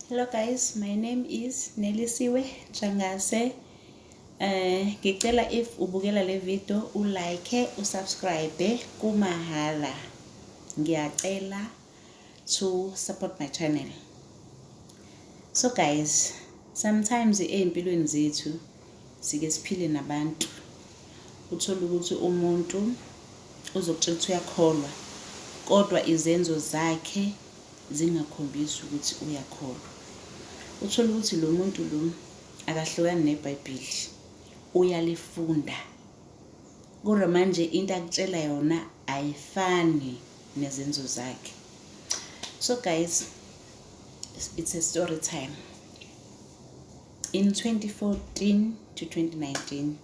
Hello guys, my name is Nelisiwe Ntshangase. Ngicela if ubukela le video u-like, u-subscribe kumahala. Ngiyacela to support my channel. So guys, sometimes ey'mpilweni zethu sike siphile nabantu. Uthole ukuthi umuntu uzokutshela ukuthi uyakholwa, kodwa izenzo zakhe zingakhombisi ukuthi uyakholwa. Uthole ukuthi lo muntu lo akahlukani neBhayibheli, uyalifunda. Kodwa manje into akutshela yona ayifani nezenzo zakhe. So guys, it's a story time. In 2014 to 2019,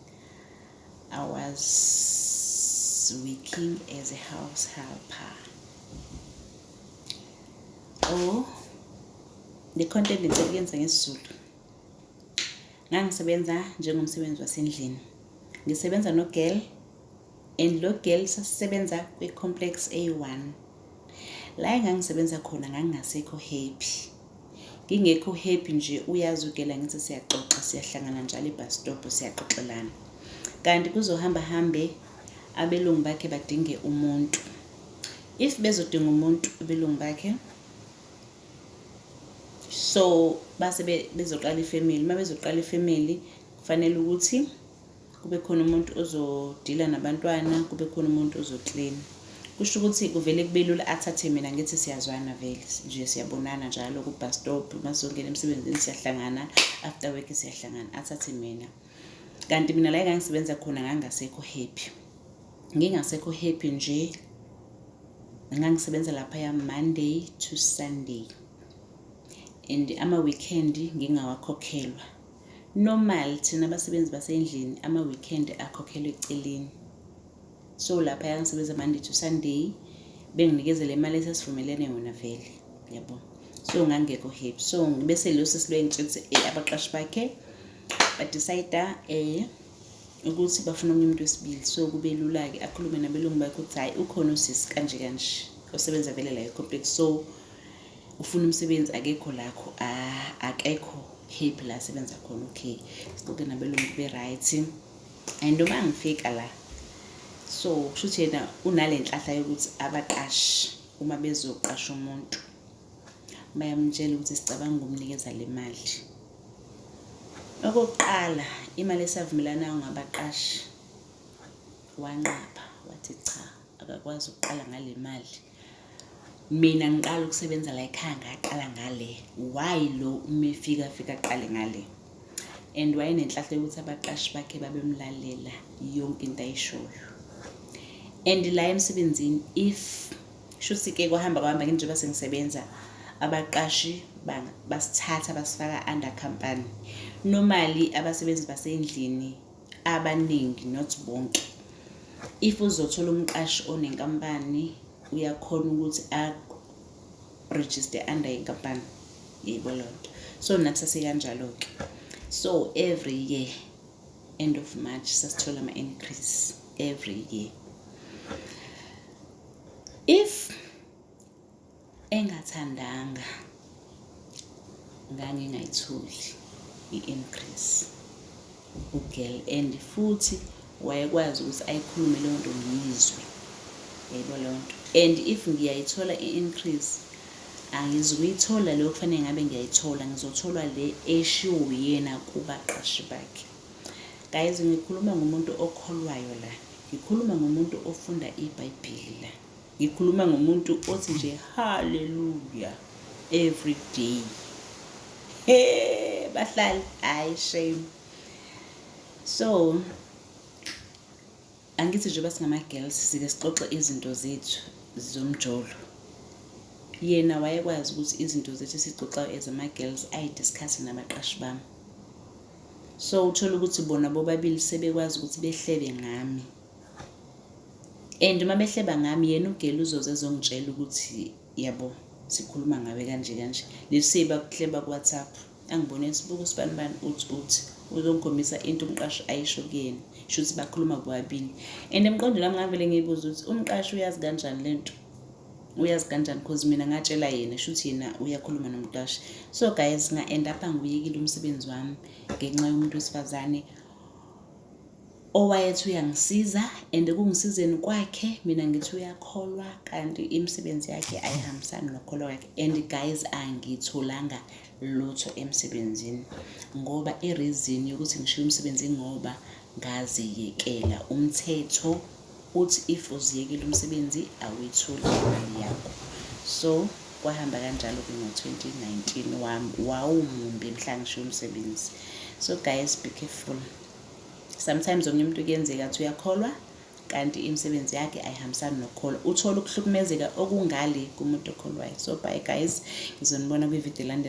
I was working as a house helper. Oh, le content ngicela ukuyenza ngesiZulu. Ngangisebenza njengomsebenzi wasendlini. Ngisebenza no girl and lo girl sasisebenza kwi-complex A1. La engangisebenza khona ngangingasekho happy. Ngingekho happy nje, uyazi u-girl, ngithi siyaxoxa, siyahlangana njalo e-bus stop, siyaxoxelana. Kanti kuzohamba hambe abelungu bakhe badinge umuntu. If bezodinga umuntu abelungu bakhe, so base bezoqala ifamily. Uma bezoqala ifamily, kufanele ukuthi kube khona umuntu ozodila nabantwana, kube khona umuntu ozoklina. Kusho ukuthi kuvele kube lula athathe mina, ngithi siyazwana vele nje, siyabonana njalo ku-bus stop, uma sizongena emsebenzini siyahlangana, after work siyahlangana, athathe mina. Kanti mina la engangisebenza khona ngangingasekho happy. Ngingasekho happy nje, ngangisebenza laphaya Monday to Sunday and ama-weekend ngingawakhokhelwa. Normal thina abasebenzi basendlini ama-weekend akhokhelwa eceleni. So laphaya ngisebenza Monday to Sunday, benginikeza le mali esasivumelene yona vele, yabo. So ngangekho happy. So bese lo sisi lo engitshela ukuthi abaqashi bakhe ba-decide ukuthi bafuna omunye umuntu wesibili. So kube lula-ke akhulume nabelungu bakhe ukuthi hhayi, ukhona usisi kanje kanje osebenza vele la e-complex, so ufuna umsebenzi, akekho lakho, akekho happy la asebenza khona. Okay, sixoxe nabelungu, kube right. And uma ngifika la, so kusho ukuthi yena unale nhlahla yokuthi abaqashi uma bezoqasha umuntu bayamtshela ukuthi sicabanga ukumnikeza le mali. Okokuqala, imali esavumelanayo ngabaqashi, wanqaba, wathi cha, akakwazi ukuqala ngale mali. Mina ngiqala ukusebenza la ekhaya ngaqala ngale, why lo uma efika afike aqale ngale? And wayenenhlahla yokuthi abaqashi bakhe babemlalela yonke into ayishoyo. And la emsebenzini, if shuthi-ke kwahamba kwahamba njengoba sengisebenza, abaqashi basithatha basifaka under company. Normally abasebenzi basendlini abaningi, not bonke, if uzothola umqashi onenkampani, uyakhona ukuthi a-register under inkampani, yebo leyo nto. So nathi sasikanjalo-ke. So every year end of March sasithola ama-increase every year. If engathandanga, ngangingayitholi i-increase u-girl, and futhi wayekwazi ukuthi ayikhulume leyo nto ngiyizwe, yayibona leyo nto. And if ngiyayithola i-increase, angizukuyithola leyo kufanele ngabe ngiyayithola, ngizothola le eshiwo uyena kubaqashi bakhe. Guys, ngikhuluma ngomuntu okholwayo la, ngikhuluma ngomuntu ofunda iBhayibheli la, ngikhuluma ngomuntu othi nje hallelujah every day. He bahlali, hayi shame. So angithi njengoba singama-girls sike sixoxe izinto zethu zomjolo, yena wayekwazi ukuthi izinto zethu esixoxayo as ama-girls ayi-discuss nabaqashi bami. So uthola ukuthi bona bobabili sebekwazi ukuthi behlebe ngami, and uma behleba ngami, yena u-girl uzoze ezongitshela ukuthi yabo sikhuluma ngawe kanje kanje. Let's say bakuhleba ku-WhatsApp, angibone sibuka usibani bani uthi uzongikhombisa into umqashi ayisho kuyena, sho ukuthi bakhuluma bobabili. And emqondweni wami ngavele ngiyibuza ukuthi umqashi uyazi kanjani lento. Uyazi kanjani? Cause mina ngatshela yena, shuthi yena uyakhuluma nomqashi. So guys, nga-end up ngiwuyekile umsebenzi wami ngenxa yomuntu wesifazane owayethi uyangisiza, and ekungisizeni kwakhe mina ngithi uyakholwa, kanti imisebenzi yakhe ayihambisani nokukholwa kwakhe. And guys, angitholanga lutho emsebenzini, ngoba i-reason yokuthi ngishiye umsebenzi ngoba ngaziyekela. Umthetho uthi if uziyekile umsebenzi, awuyitholi imali yakho. So kwahamba kanjalo-ke ngo-2019 wami, wawumumbi mhla ngishiye umsebenzi. So guys, be careful. Sometimes omunye umuntu kuyenzeka athi uyakholwa, kanti imisebenzi yakhe ayihambisani nokukholwa. Uthole ukuhlukumezeka okungale kumuntu okholwayo. So bye guys, ngizonibona kwividiyo elandelayo.